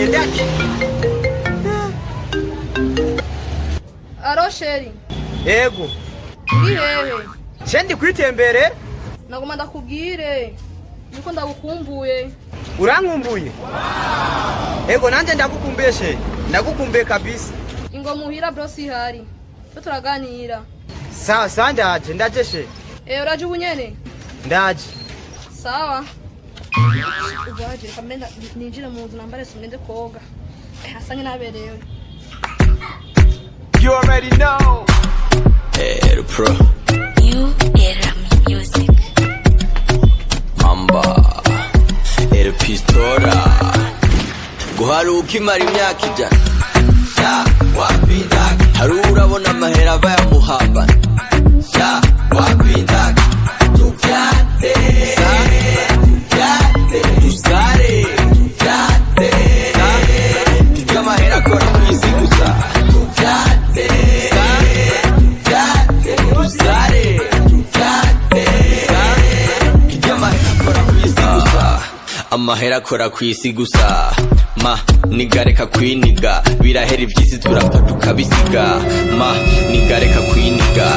Ndaki. Allô chéri. Ego. Uri hehe? Je ndi kwitemberera. Nagoma ndakubwire yuko ndagukumbuye. Urankumbuye? Ego, nanje ndagukumbuye chérie. Ndagukumbuye kabisa. Ingo muhira, bro, ihari twe turaganira. Sawa sawa, ndaje, ndaje chérie. Eh, uraje ubu nyene? Ndaje. Sawa, ubu waje. Reka mbe ninjire mu nzu nambare ngende koga. Eh, hasa nk'inaberewe. You already know. El Pro, New Era Music. Mamba, El Pistola. Guharuka imara imyaka 100. Ya, wapindaga. Hari urabona amahera ava yamuhambana. Ya, wapindaga. Tuvyate, tuvyate, dusare, tuvyate. Turya amahera akora kw'isi gusa. Tuvyate, tuvyate, dusare, tuvyate. Turya amahera akora kw'isi gusa. Amahera akora kw'isi gusa. Ma nigareka kwiniga, birahera ivy'isi turapfa tukabisiga. Ma nigareka kwiniga.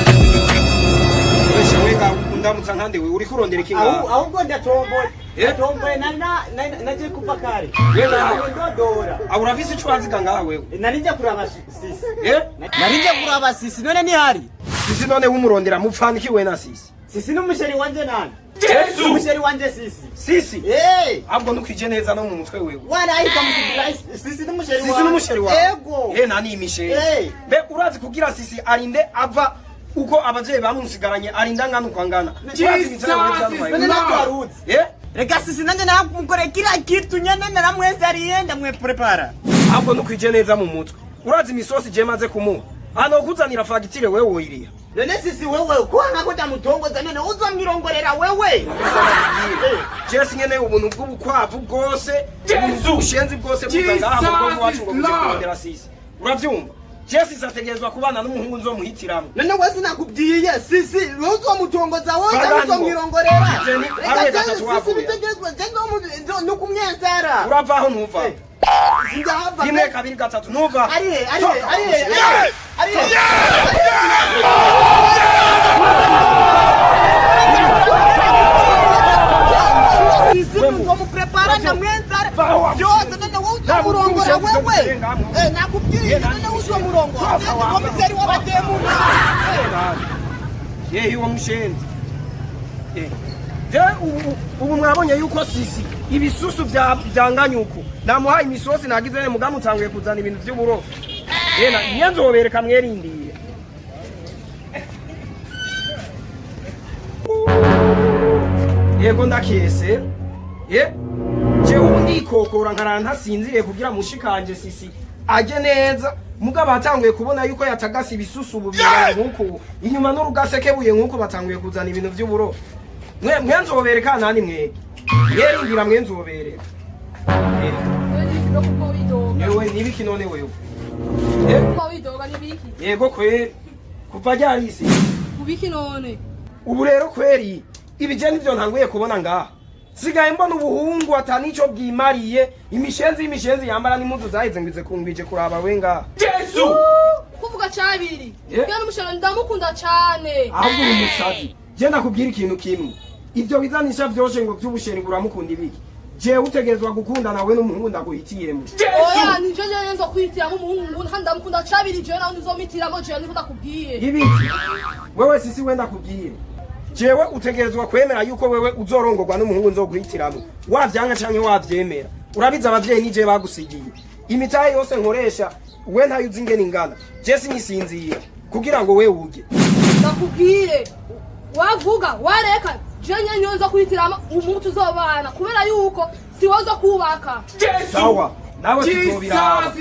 Wese wega undamutsa nkande we uriko urondera iki ngaha? Ahubwo ndatomboye. Eh? Ndatomboye, nari naje kuva kare. Wewe nawe. Ndodora. Aho urafise ico waziga ngaha wewe? Nari nje kuraba sisi. Eh? Nari nje kuraba sisi, none nihari. Sisi none wumurondera mupfana iki we na sisi? Sisi n'umuchéri wanje nani? Yesu! Umuchéri wanje sisi. Sisi? Eh! Ahubwo ntukwije neza no mu mutwe wewe. Waraika musubira sisi n'umuchéri Sisi n'umuchéri wawe? Ego. Eh, nani imisheri? Eh. Mbe urazi kugira sisi arinde ava uko abavyeyi bamusigaranye, arinda angana uko angana? Urazi imizero wewe? None natwaruzi. Eh? Reka sisi nanje nakumukore kila kitu nyene, naramwesariye, ndamweprepara. Ahubwo ntukwije neza mu mutwe. Urazi imisosi je maze kumuha? Ano kuzanira fagitire wewe woyiriha. None sisi wewe kuhanga ko ndamutongoza, none uzomwirongorera wewe? Jesi nyene ubuntu bw'ubukwavu bwose, ubuntu bw'ubushenzi bwose buza ngaha mu rugo iwacu ngo buje kurondera sisi. Uravyumva? Jesi ategerezwa kubana n'umuhungu nzomuhitiramwo. None we sinakubwiye sisi wewe uzomutongoza wowe Bagani cyangwa bo. uzomwirongorera? Zeni, Reka hamwe jewe gatatu sisi wavuye. bitegerezwa je nukumwesara. Uravaho ntuva? Sindahava. Rimwe, kabiri, gatatu, ntuva. Arihe, arihe, arihe, arihe, arihe? Sisi nzomuprepara, ndamwenzara Vaho wa byose. None wowe uzomurongora wewe? Eh, nakubwiye, none uzomurongora komiseri w'abademu? Yewe uwo mushenzi. Eh. Je ubu mwabonye yuko sisi ibisusu vya vyanganye uko namuhaye imisosi nagize ne mugamu utanguye kuzana ibintu vy'uburofu. Yena niyo nzobereka, mwerindiye. Yego, ndakese. Ye jewe ubu ndikokora nkarara ntasinziriye kugira mushikanje sisi ajye neza, mugabo atanguye kubona yuko yatagase ibisusu ubu bingana nk'uku inyuma n'urugasekebuye nk'uku, batanguye kuzana ibintu vy'uburofu. Mwe mwenzobereka nani mwege mwerindira mwenzobereka. Eh, Wewe nibiki no kuko widoga? Yewe nibiki none wewe? Eh, Kuba widoga nibiki? Yego kweri, kuva ryarisi. Ubiki none? Ubu rero kweri ibije nivyo ntanguye kubona ngaha, sigaye mbona ubuhungu ata nico bwimariye, imishenzi y'imishenzi yambara n'impuzu zaheze ngwize kungwije kuraba we ngaha. Kuvuga cabiri. Yeah. Kandi umushana ndamukunda cane. Ahubwo uri umusazi. Je ndakubwira ikintu kimwe, ivyo bizanisha vyose ngo vy'ubuchéri ngo uramukunda ibiki, jewe utegerezwa gukundana we n'umuhungu ndaguhitiyemo. Oya, nije jewe nzo kwihitiramo umuhungu kandi ndamukunda cabiri. Jewe nawe nzomitiramo, jewe niko ndakubwiye. Ibiki wewe sisi? We ndakubwire, jewe utegerezwa kwemera yuko wewe uzorongorwa n'umuhungu nzoguhitiramo, wavyanka canke wavyemera. Urabizi abavyeyi nije bagusigiye imitahe yose nkoresha, we ntayo uzi ingene ingana. Je sinisinzira kugira ngo we urye. Ndakubwiye, wavuga wareka, je nyene nzo kwihitiramo umuhungu tuzobana, kubera yuko si wowe uzo kubaka. Sawa, nawe tuzobiraba.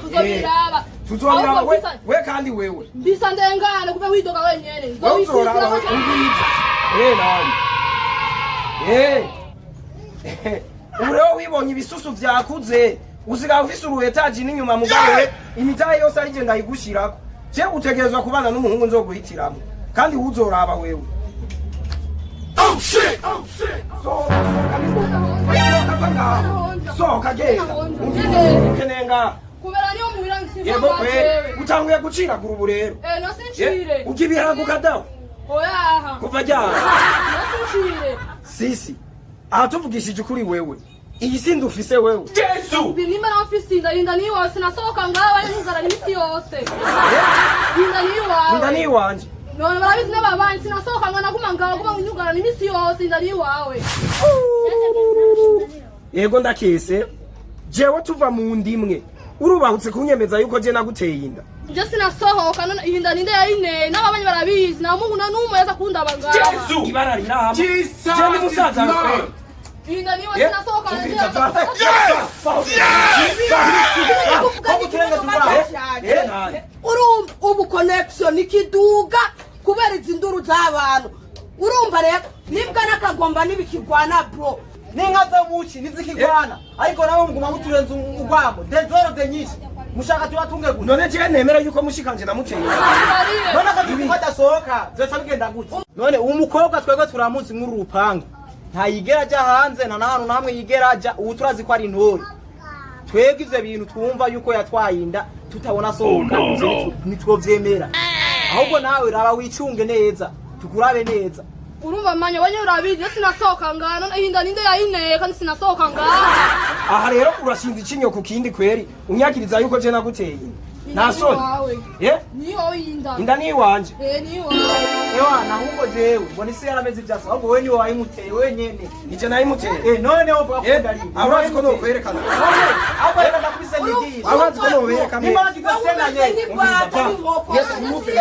Tuzobiraba. Tuzobiraba. Ahubwo We, mbisa- we kandi wewe. Mbisa ndengane kube widoga wenyene. Wewe uzoraba we, umviriza. Eh, nani eh, ubu rero wibonye ibisusu vyakuze, usigaye ufise uruetaji n'inyuma, mugabo we imitahe yose ari je ndayigushirako. Je utegerezwa kubana n'umuhungu nzoguhitiramo, kandi uzoraba wewe. Sohoka, sohoka, sohoka, va ngaho. Sohoka, genda. Ngende. Ukeneye ngaha. Kubera niyo muhira nsiva Yego ngaha kweli, jewe. utanguye guciragura ubu rero. Eh, no sincire. Urya ibiharage ukadaho. Oyaha. Kuva ryari? No sincire. Sisi, aha tuvugishije ukuri, wewe iyi si ndufise wewe. Nimba nawe mfise inda, inda ni iwawe, sinasohoka ngaha bari ntugarana iminsi yose. Inda ni iwawe. Inda ni iwanje? None barabizi n'ababanyi, sinasohoka ngo naguma ngaho guma nyugarana iminsi yose, inda ni iwawe. Yego, ndakese. Jewe tuva mu ndimwe, urubahutse kunyemeza yuko je naguteye inda? Je sinasohoka, none inda ninde yayineye? N'ababanyi barabizi, nta mungu na n'umwe yaza kundaba ngaha. Ibara rirama, je ni musaza wawe. Inda niwe, Yeah. sinasohoka. Umviriza, va. Eh, nani? Urumva ubu connection ikiduga kubera izi nduru z'abantu. Urumva rero nibwa n'akagomba n'ibikigwana, bro. N'inka zo muci ntizikigwana, ariko nawe muguma muturenza urwamo dezoro nyinshi, mushaka tubatunge gute? None je nemera yuko mushikanje namuteye inda? None akazi ko adasohoka vyoca bigenda gute? None uwo mukobwa twebwe turamuzi nk'uru rupangu, ntayigera aja hanze, nta n'ahantu na hamwe yigera aja. Ubu turazi ko ari intore. Twebwe ivyo bintu twumva yuko yatwaye inda tutabona asohoka, ivyo ntitwovyemera. Ahubwo nawe raba wicunge neza, tukurabe neza. Urumva manya wanye urabizi, je sinasohoka ngaha. None inda ninde yayineye kandi sinasohoka ngaha? Aha rero urashinze icinyo ku kindi kweri, unyagiriza yuko je naguteye inda, nta soni? Iwawe. Eh? Ni iwawe inda. Inda ni iwanje? Eh, ni iwawe. Ewana, ahubwo jewe mbona isi yarameze ivyatsi, ahubwo wewe niwe wayimuteye wenyene. Nije nayimuteye? Eh, none wovuga ko Eh, ndari aho urazi ko nokwerekana? Ahubwo reka ndakubise nigisha. Aho urazi ko nobereka? Nimba nagize sena nyene. N'ibwata n'inkoko. Yesu, nimuve.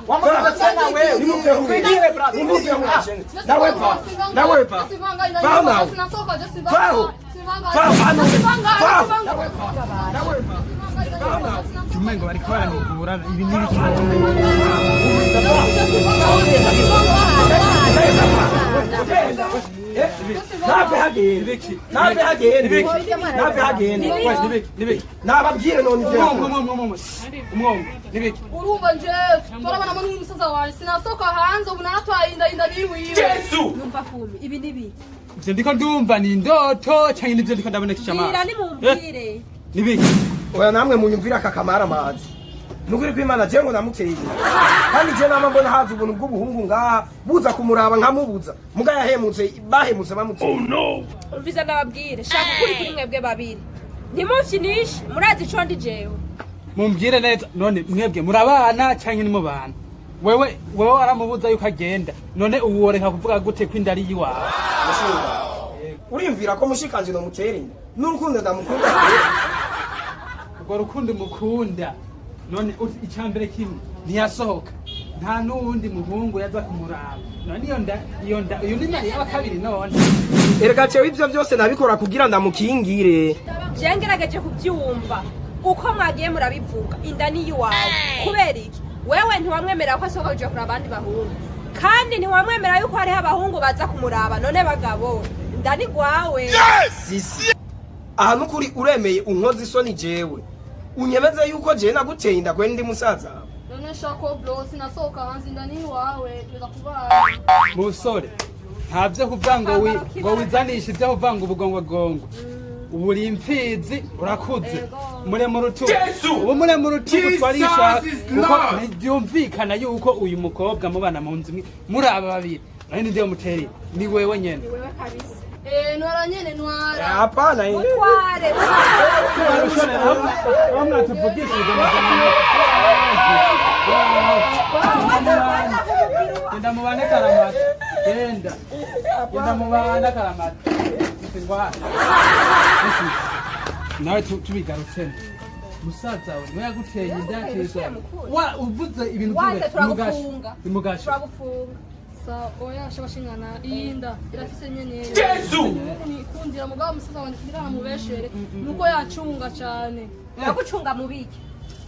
Wamugize sena wewe. Nimuveho. Twigire, brother. Nimuveho. Nawe va, nawe va. Vaho nawe. Vaho. Vaho hano. Vaho. Nawe va. Vaho nawe. Umengo bariko baranigura, ibi ni ibiki? Nave hagende, nave hagende, nave hagende. Nibiki, nibiki? Nababwire none ibyo Umwongo, yakoze. umwongo, umwongo, umwongo, nibiki? Urumva nje turabonamo n'umusaza wanjye, sinasohoka hanze, ubu naratwaye inda, inda niwiwe. Numva kumi, ibi ni biki? Ivyo ndiko ndumva ni indoto canke nivyo ndiko ndabonekesha Mbwira. amaso? Nimumbwire. Nibiki? Oya, namwe munyumvira aka kamara amazi. Nukuri kw'Imana, jewe ngo namuteye inda, kandi je nama mbona haza ubuntu bw'ubuhungu ngaha buza kumuraba nkamubuza, muga yahemutse, bahemutse bamuteye. Umviza ndababwire, shaka ukuri kuri mwebwe babiri, ntimufyinishe, murazi ico ndi jewe. Mumbwire neza, none mwebwe murabana canke nimubana? Wewe waramubuza yuko agenda, none ubu woreka kuvuga gute ko inda ari iwawe? Mushinga, uriyumvira ko mushikanje nomutera inda n'urukundo ndamukunda? Urwo rukundo mukunda, none icambere kimwe ntiyasohoka, nta n'uwundi muhungu yaza kumuraba, none iyo nda iyo ni nda yaba kabiri none? Erega jewe ivyo vyose nabikora kugira ndamukingire. Je ngerageje kubyumva uko mwagiye murabivuga, inda ni iwawe. Kubera iki? Wewe ntiwamwemerera ko asohoka kuja kuraba abandi bahungu, kandi ntiwamwemerera yuko hariho abahungu baza kumuraba. None bagabo, inda ni gwawe. Sisi, aha nukuri uremeye unkoze isoni. Jewe unyemeze yuko jewe naguteye inda kwe ndi musaza wawe? None shako bro, sinasohoka hanze, inda ni iwawe, tuza kubana. Musore, nta vyo kuvuga ngo ngo wizanishe ivyo kuvuga ngo ubugongogongo. Ubu uri imfizi, urakuze, mure mu rutugu, ubu mure mu rutugu twarishaka, kuko ntibyumvikana yuko uyu mukobwa mubana mu nzu imwe muri aba babiri, nari ninde muteri? Ni wewe nyene. Wewe kabisa. Eh, ntwara nyene, ntwara. Hapana, eh. Mutware. Aho mwatuvugishije amajambo. Genda mubane karamata, genda, genda mubane karamata. Ngwana nawe tubigarutsemo, musaza wawe niwe yaguteye inda? Yaguteye Yateye mukuru. wa uvuze ibintu. Waze By'ubwe turagufunga. nimugashe. Turagufunga. Sa oya, shabashingana, iyi nda irafise nyene. Yesu nikundira mugabo musaza wanje kugira namubeshere nuko yacunga cane. Yagucunga mubiki?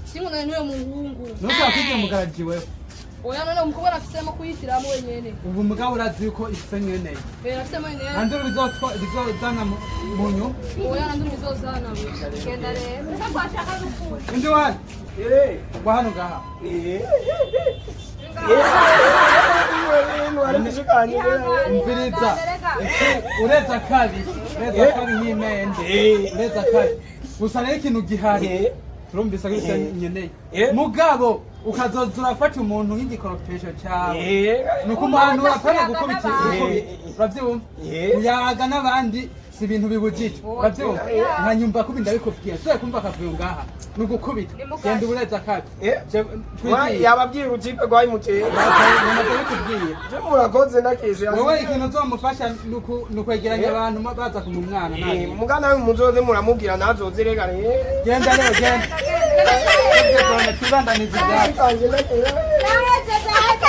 Sinkundane n'uyo muhungu. Ntushaka kwigira umugaraji wewe? Oya, none umukobwa arafisemo kuyitiramo wenyene. Ubu mugabo urazi yuko ifise nkeneye. Eh, arafisemo wenyene. Nanduru bizozana mu nyuma. Oya, nanduri bizozana. Genda rero, nicyo twashaka gukura. Indi wani Eh, wa hano ngaha. eh. Eh, wari mushikanje. Umviriza, uretse kabiri. Ureza kari nk'imende. Ureza kari. Gusa rero ikintu gihari. Turumvise ko ivyo nkeneye. Mugabo ukazoza urafata umuntu nk'igikoropesho cyawe. Ni ukumuhanura apana gukubita n'abandi. Uravyumva? Kuyaga n'abandi si ibintu bibujije. Uravyumva? Nka nyumba kubi ndabikubwiye. Suye kumva akavuyo ngaha. Ni ugukubita. Genda ubureza kabi. Twigiye. Yababwira urutipe rwayimuteye. Namaze bikubwiye. Je murakoze ndakese. Wowe ikintu uzomufasha ni ukwegeranya abantu baza ku mwana nawe. Muga nawe muzoze muramubwira nazoze reka. Genda rero, genda. Tubandanize ibyacu. Kanje ndakese. Naheze, naheze.